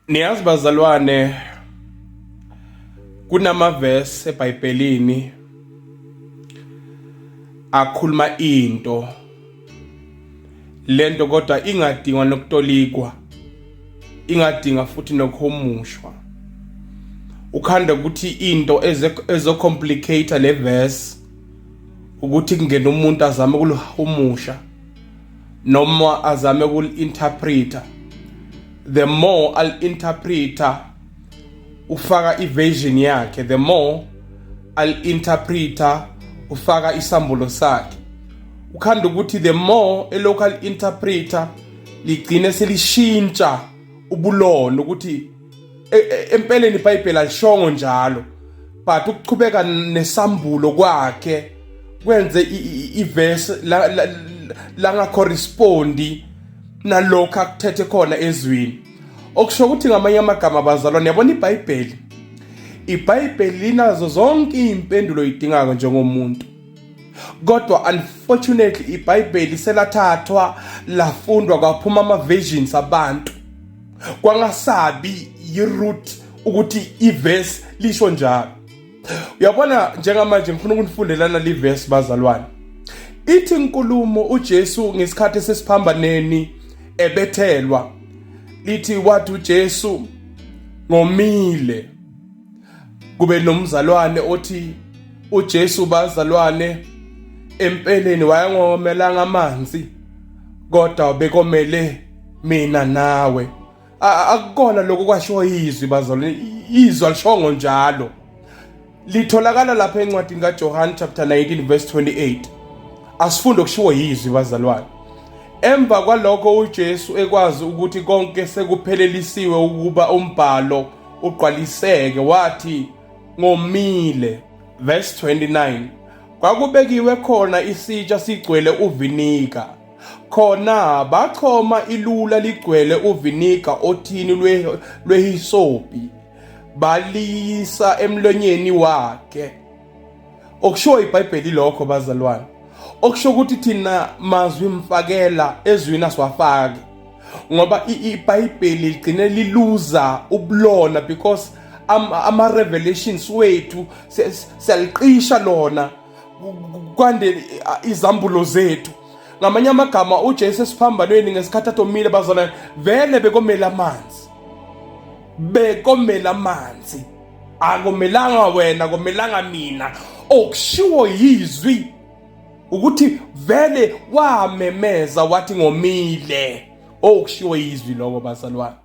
Niyazi bazalwane, kunamavesi eBhayibhelini akhuluma into lento kodwa ingadingwa nokutolikwa, ingadinga futhi nokuhumushwa. Ukhanda ukuthi into ezocomplicate le verse ukuthi kungena umuntu azame ukulihumusha noma azame ukuli-interpreter. The more al-interpreter ufaka i-version yakhe, the more al-interpreter ufaka isambulo sakhe. Ukhanda ukuthi the more a-local interpreter ligcine selishintsha ubulona ukuthi empeleni iBhayibheli alishongo njalo, but ukuchubeka nesambulo kwakhe kwenze iverse la correspondi nalokho akuthethe khona ezwini. Okusho ukuthi ngamanye amagama bazalwane, yabona iBhayibheli, iBhayibheli linazo zonke izimpendulo oyidingayo njengomuntu, kodwa unfortunately iBhayibheli selathathwa lafundwa kwaphuma ama versions abantu, kwangasabi yi-root ukuthi ivesi lisho njalo. Uyabona, njengamanje ngifuna ukunifundelana livesi bazalwane. Ithi inkulumo uJesu ngesikhathi sesiphambaneni ebethelwa, lithi wathi uJesu ngomile. Kube nomzalwane othi uJesu bazalwane empeleni wayengomelanga amanzi, kodwa bekomele mina nawe. Akukona lokho kwashiwo izwi bazalwane, izwi alishongo njalo. Litholakala lapha encwadini kaJohn chapter 19 verse 28. Asifunde okushiwo yizwi bazalwane. Emva kwalokho uJesu ekwazi ukuthi konke sekuphelelisiwe ukuba umbhalo ugcwaliseke, wathi ngomile. Verse 29, kwakubekiwe khona isitsha sigcwele uvinika. Khona bachoma ilula ligcwele uvinika othini lwehisopi, baliyisa emlonyeni wakhe. Okushiwo iBhayibheli lokho bazalwane, okusho ukuthi thina mazwi mfakela ezwini asiwafaki, ngoba iBhayibheli ligcine liluza ubulona because ama revelations wethu siyaliqisha lona kwande izambulo zethu. Ngamanye amagama uJesu esiphambanweni ngesikhathi atomile bazalwane, vele bekomela amanzi, bekomela amanzi, akomelanga wena, komelanga mina. Okushiwo yizwi ukuthi vele wamemeza wathi ngomile. Okushiwo yizwi lokho bazalwane.